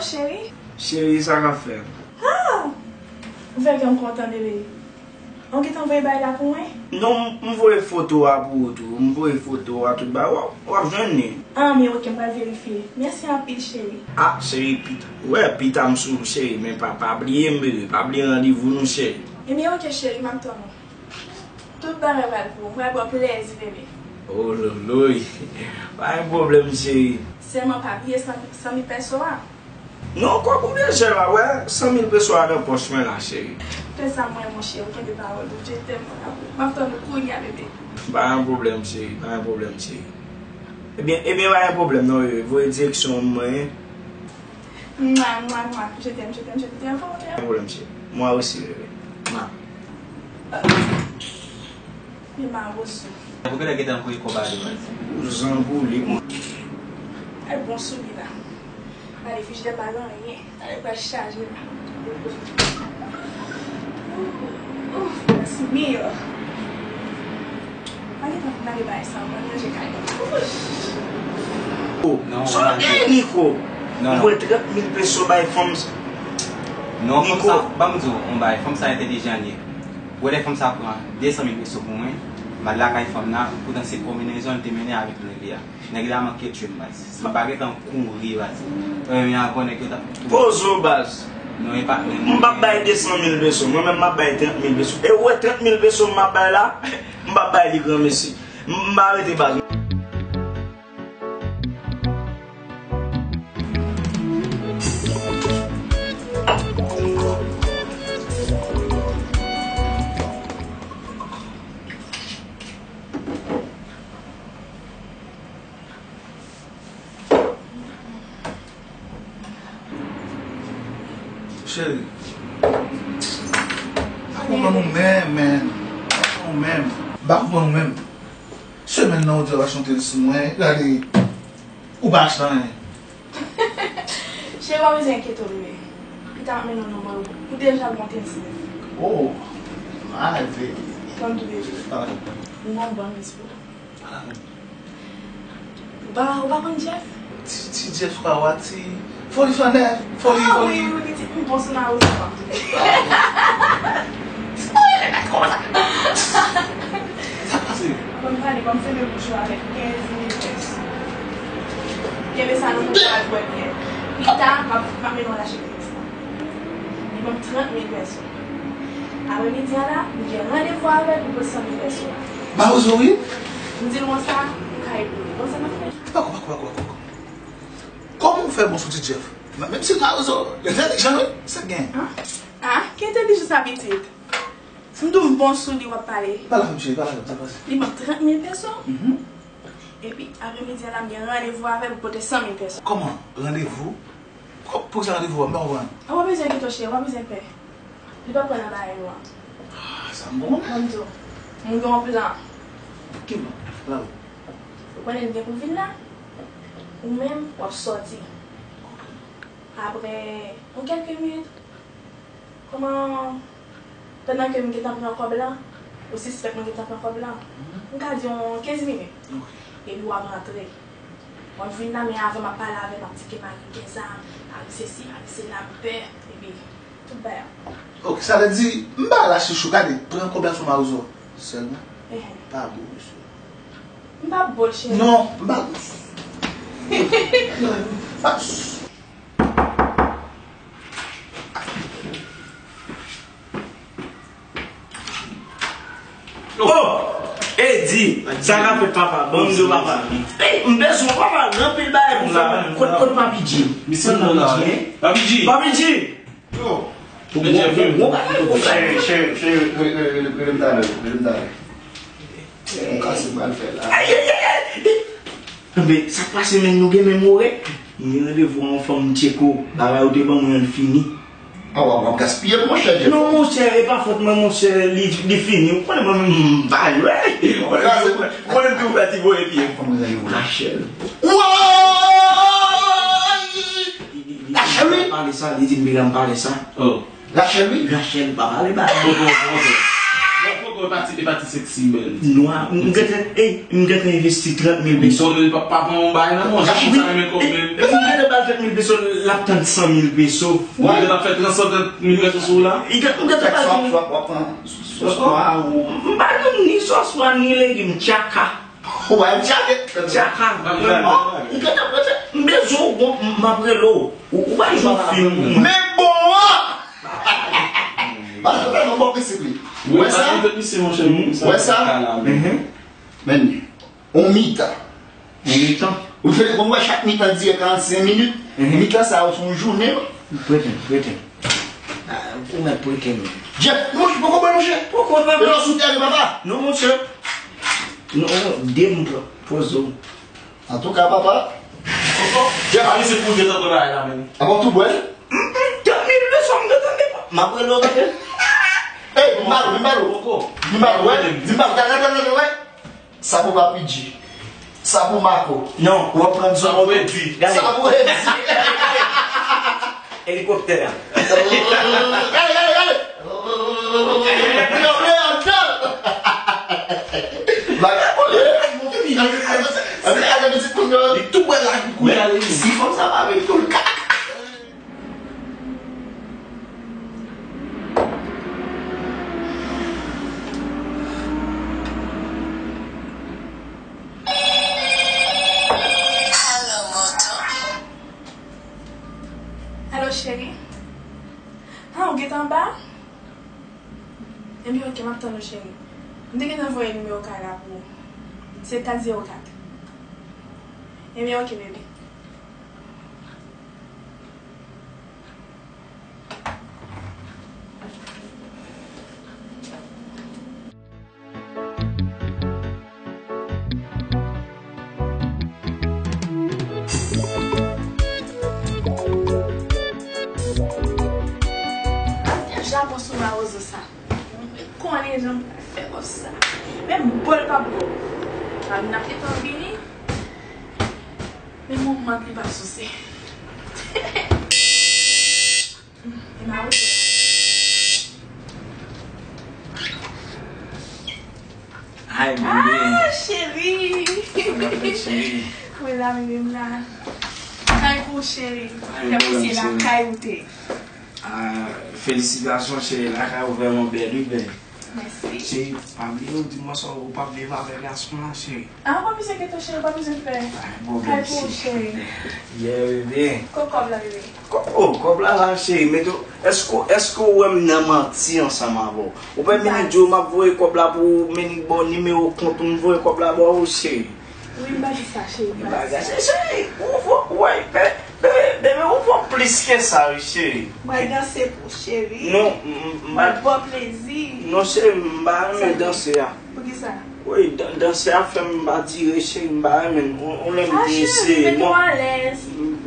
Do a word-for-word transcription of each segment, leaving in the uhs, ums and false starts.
Cheri? Cheri, sa k ap fèt? Ah! Ou fè kè m kontan, bebe. Ou gentan voye bagay la pou mwen? Non, m, m voye foto a pou ou tou. M voye foto a, tout bagay. W ap, w ap jwenn li. Ah, men oke, m pral verifye. Mèsi anpil, cheri. Ah, cheri, pita. Ou wè, pita m sou ou, cheri, men pa, pa bliye m, bebe. Pa bliye randevou nou, cheri. Ebyen, oke, cheri, m ap tann ou. Tout bagay pral pou ou. M pral ba w plèzi, bebe. Oh, loloy. Pa gen pwoblèm, cheri. Sèlman pa bliye san, san mil peso a. Non, kòb ou deja la, wè, san mil peso a nan pòch mwen la, cheri. Fè sa mwen, monchè, ou kenbe pawòl ou, je t'aime, mon amour. M ap tann ou kounye a, bebe. Pa gen pwoblèm, cheri, pa gen pwoblèm, cheri. Ebyen, ebyen, pa gen pwoblèm, non, bebe. Voye direksyon an mwen. Mwa, mwa, mwa. Je t'aime, je t'aime, je t'aime, je t'aime. Pa gen pwoblèm, cheri. Moi aussi, bebe. Mwa. Men mawozo. Pou genlè gentan voye kòb ale, baz. Ou zangoule, mwen. Ay, bon sou li la. Gade, frijidè pa gen anyen. Gade, pral chaje la. Ooh, ooh, Dios mío. Pa gentan fin gade bagay sa, mwen ranje kay la. Ooh. Oh, non, sa w genyen, Nico? Non, non. Mwen trant mil peso bay fanm sa. Non, fanm sa, ban m di w yon bagay, fanm sa entèlijan ye. Wè lè fanm sa pran de san mil peso pou mwen, m al lakay fanm nan, poutan se konbinezon l te mennen avèk nèg li a. Nèg la manke tchwe m, baz. M pa gentan kouri, baz. Mwen menm ankò nèg yo t ap. Poze w, baz. Non, e pa, men m p ap bay de san mil peso. Mwen menm m ap bay trant mil peso. E ou wè trant mil peso m ap bay la, m p ap bay li granmesi. M, m pa rete, baz. Cheri, m pa konprann ou menm, menm. M pa konprann ou menm, menm. Semèn nan, ou di w ap achte yon tens sou mwen, gade, ou pa achte anyen. Cheri, w pa bezwen enkyete w, bebe. Pita m ap mennen w nan mòl, ou deja gon tens nèf. Oh, my baby. Tann tou, bebe. Ah. Ou gon bon respè. Ou pa, ou pa konn Jeff? Ti, ti Jeff pa w a, ti foli flannè, foli, ah, foli. Wi, wi, wi, ti pimpon sou mawozo a. Sa pase? Ban m pale, ban m fèmen bouch ou avèk kenz mil pèso. Kenbe sa nan men w, al bwè byè. Pita, m ap, m ap mennen w al achte plis la. Li ban m trant mil pèso. Aprèmidi a la, m gen randevou avè l pou pote san mil pèso a. Mawozo, wi. M di l konsa, m ka ede w. Bon, sa m ap fè. Pako, pako, pako, pako. Kòman w fè bon sou ti Jeff? Menm si mawozo entèlijan, wi, sa k gen? Ah, ah, ki entèlijan sa, pitit? Si m di w m bon sou li, w ap pale. Pale avè m, cheri, pale avè m, sa k pase? Li ban m trant mil pèso. Mhm. Epi, aprèmidi a la, m gen randevou avè l pou pote san mil pèso. Kòman? Randevou? Pou, pou sa randevou a, m pa konprann. A, w pa bezwen enkyete w, cheri, w pa bezwen pè. Li p ap pran nan bagay nou an. Ah, sa m bon. Ban m di w, m gen yon plan. Ki plan? Plan? Ou konnen m gen pou vin la? Ou menm, w ap sòti. Ok. Apre yon kèlke minit, kòman, pandan ke m gentan pran kòb la, ou sispèk mwen gentan pran kòb la, mhm, m ka di yon kenz minit. Ok. Epi w ap rantre. W ap vin la, men avan m ap pale avè l, m ap di ke mari m gen zam, mari m sesi, mari m sela, m pè, epi tout bagay. Ok, sa vle di, m pa la chouchou, gade, pran kòb la sou mawozo sèlman. Ehe. Pa bo, mesye. M pa bo l, cheri. Non, m pa. Non, m pa. Oh! Edi, sa k ap fèt, papa? Ban m di w, papa. Ey, m bezwen w, papa, gen anpil bagay pou fè. Kote, kote Papi G? Misye la, Papi G. Papi G! Papi G! Yo! Ou bon, ou bon bagay, ou bon bagay. Cheri, cheri, cheri, rele, rele, rele m talè, rele m talè. M kase pral fè la. Ay, ay, ay, ay! Enben, sa k pase, menm nou gen menm orè? M gen randevou a yon fanm Tcheko, bagay ou te ban mwen an fini. A, w ap, w ap gaspiye m, monchè Jeff. Non, monchè, e pa fòt mwen, monchè, li, li fini. Ou konnen mwen menm, m pa jwe. Ou konnen, ou konnen tou fè ti voye pye. Fanm nan yo Rachel. Woy! Li, li, li, Rachel, wi. Pale sa, li di m pa pale sa. Oh. Rachel, wi. Rachel, pa pale ba. Ok, ok, ok. Bon, ok, ok, pa Ti, e pa ti seksi bèl. Nwa, m gentan, ey, m gentan envesti trant mil peso. Bon, li pa, pa pran yon bagay nan men w, Jackie sa renmen kòb menm. Epi m gentan ba l trant mil peso, l ap tann san mil peso. Ou gentan fè trant, san trant mil peso sou la? M gentan ba l trant mil. Sòs pwa ou? M pa jwenn ni sòs pwa, ni legim, tchaka. Ou ba m tchaka? Tchaka. M gentan prete, m bezwen w, bon, m ap rele w. Ou, ou pa jwenn fim. Men bon an! Paske fè nou bon prensip li. Ou wè sa? Ou wè sa? Men, on mitan. On mitan? Ou fè, ou wè chak mitan dire karannsenk minit. Mitan sa yo se yon jounen, wi. Prete, prete. Ah, ou mèt prete, men. Jeff, monchè, poko bwè, monchè. Poko, papa. E lò sou tè, papa. Non, monchè. Non, de m pran. Poze w. Antouka, papa. Kòkò, Jeff, a misye pou gentan pran bagay la menm. Apa w tou bwè l? Tann li, le son m gentan depan. M ap rele w tande. Ey, vin ba l, vin ba l. Kòkò. Vin ba l, wè. Vin ba l, gade, gade, gade, wè. Sa pou Papi G. Sa pou Marco. Non, w ap pran zòn. Sa pou Edi. Sa pou Edi. Elikoptè a. Gade, gade, gade. Yo, yo, yo. Bagay pou li. Gade, gade, gade, ti kounye a. Li tou bwè la, li kounye a, li. Si fanm sa pa vin tou l kaka. Alo, cheri. Ah, ou gentan anba? Ebyen, oke, m ap tann ou, cheri. M te gentan voye nimewo kay la pou ou. Se kat zewo kat. Ebyen, oke, bebe. Japon sou mawozo sa. Mwen konnen jan m pral fè bòs sa. Menm bò l p ap bò. N ap gentan vini. Men moman li p ap souse. E mawozo. Ay, bebe. Ah, cheri. Sa k ap fèt, cheri? Mwen la, bebe, m la. Kay pou cheri. Ay, fè mwen se lakay ou te. Ah, felisitasyon, cheri. Lakay ou vrèman bèl, wi, bèl. Mèsi. Cheri, pa bliye, ou di m bonswa, ou p ap viv avèk gason la, cheri. Ah, pa bezwen enkyete w, cheri, pa bezwen pè. Kay pou ou, cheri. Yeah, bebe. Kot kòb la, bebe? Kòb, oh, kòb la la, cheri. Mete w, èske, èske ou wè m nan manti ansanm avè w? Ou pa vin di w m ap voye kòb la pou ou, men ni bon nimewo kont ou, m voye kòb la ba ou, cheri. Wi, m pa di sa, cheri, m pa di sa. Cheri, ou vo-, ou wè, bebe, bebe, ou vo plis ke sa, wi, cheri. M pral danse pou ou, cheri. Non, m, m, m pa. M pral ba w plezi. Non, cheri, m pa renmen danse a. Poukisa? Wi, dan-, danse a fè m pa dire, cheri, m pa renmen l. Ou, ou lè m te eseye, non. M,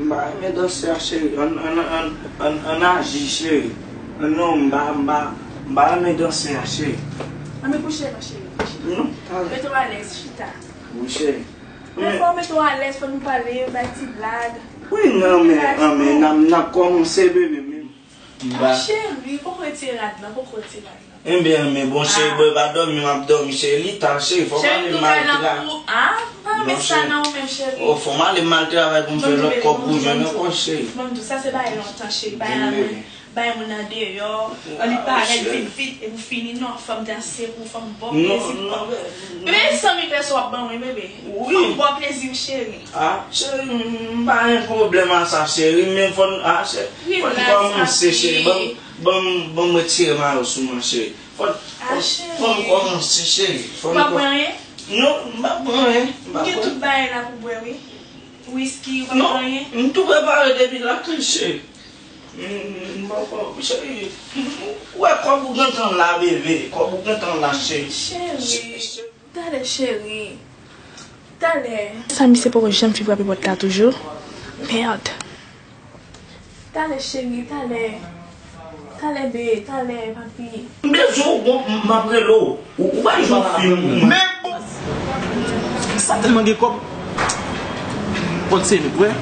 m pa renmen danse a, cheri. Ann, ann, ann, ann, ann aji, cheri. Non, m pa, m pa, m pa renmen danse a, cheri. Ann, men kouche non, cheri, kouche. Non, talè. Mete w alèz, chita. Wi, cheri. Men fò w mete w alèz, fò nou pale, bay ti blag. Wi, non, men, an, men, n ap, n ap kòmanse, bebe, men. Ah, cheri, poko retire rad lan, poko retire rad lan. Enben, men bon, cheri, bò, pa dòmi, m ap dòmi, cheri, li ta, cheri, fò m ale m al travay. Ah, m pa renmen sa nan ou menm, cheri. Oh, fò m ale m al travay pou m fè lòt kòb pou jwenn ankò, cheri. Ban m di w, sa se bagay lontan, cheri, bagay la mwen. Bay moun andeyò, an li parèt vin vit, epi w fini, non, fò m danse pou ou, fò m ba w plezi, fò m. Bebe, san mil pèso w ap ban mwen, bebe. Fò m ba w plezi, cheri. Ah, cheri, m pa gen pwoblèm a sa, cheri, men fò n, ah, cheri, fò n kòmanse, cheri. Ban, ban, ban m retire mayo sou mwen, cheri. Fò n, fò n kòmanse, cheri. Fò n kò-. Ou pa pran anyen? Non, m pa pran anyen. M gen tout bagay la pou bwè, wi. Wiski, ou pa pran anyen? Non, m tou prepare depi lakay, cheri. M, m, m poko, cheri, m, m, ou wè kòb ou gentan la, bebe, kòb ou gentan la, cheri. Cheri, talè, cheri, talè. Sa misye poko janm fin frape pòt la toujou? Mèd. Talè, cheri, talè. Talè, be, talè, papi. M bezwen w, bon, m, m ap rele w. Ou, ou pa jwenn fim. Men bon. Sa tèlman gen kòb. Pòt se vre.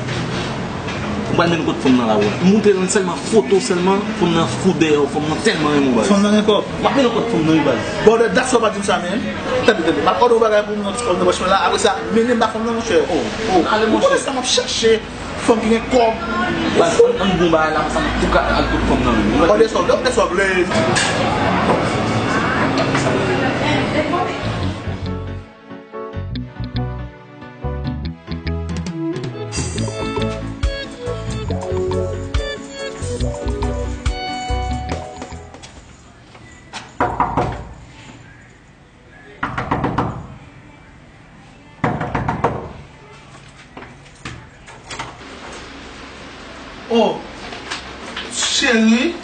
M pral mennen w kot fanm nan la, wè. M montre l sèlman foto sèlman, fanm nan fou dèyè w, fanm nan tèlman renmen w, baz. Fanm nan gen kòb. M ap mennen w kot fanm nan, wi, baz. Bon, de dat sa w pa di m sa, men. Tande, tande. M ap òde yon bagay pou m nan ti kòb nan pòch mwen la. Apre sa, mennen m ba fanm nan, monchè. Oh, oh. Ale, monchè. Ou konnen sa m ap chache. Fanm ki gen kòb. Baz, ann, ann bon bagay la, sa m ap tou ka al kot fanm nan, menm. Òde sa w vle, òde sa w vle. Oh, cheri,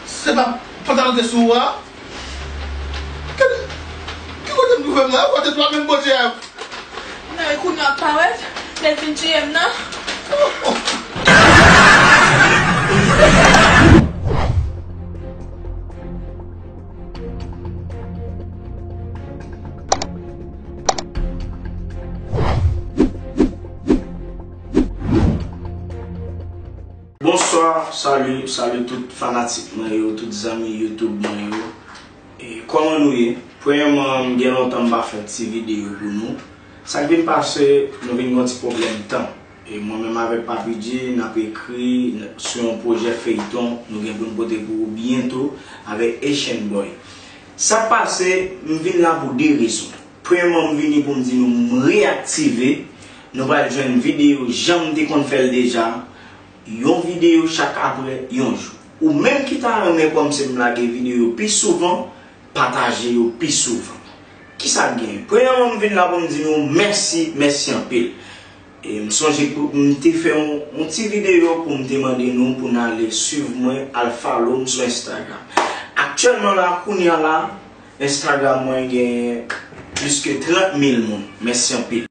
se pa pantalon te sou ou a? Gade, ki kote m twouve m la? Ou kote twa menm bondye a? Nan, e kounye a ap parèt, lè l vin tiye m nan. Bonswa, sali, sali tout fanatik mwen yo, tout zanmi YouTube mwen yo. E, kòman nou ye? Premyèman, m gen lontan m pa fè ti videyo pou nou. Sa k vin pase, nou vin gen yon ti pwoblèm tan. E mwen menm avèk Papi Dji, n ap ekri sou yon pwojè feyton nou gen pou n pote pou ou byento avèk Asian Boy. Sa k pase, m vin la pou de rezon. Premyèman, m vini pou m di nou m reyaktive. Nou pral jwenn videyo jan m te konn fè l deja. Yon videyo chak apre yon jou. Ou menm ki ta renmen kòmsi m lage videyo pi souvan, pataje yo pi souvan. Kisa k genyen? Premyèman, m vin la pou m di nou mèsi, mèsi anpil. E m sonje pou m te fè yon, yon ti videyo pou m te mande nou pou n ale swiv mwen, al follow m sou Instagram. Aktyèlman la, kounye a la, Instagram mwen gen plis ke trant mil moun. Mèsi anpil.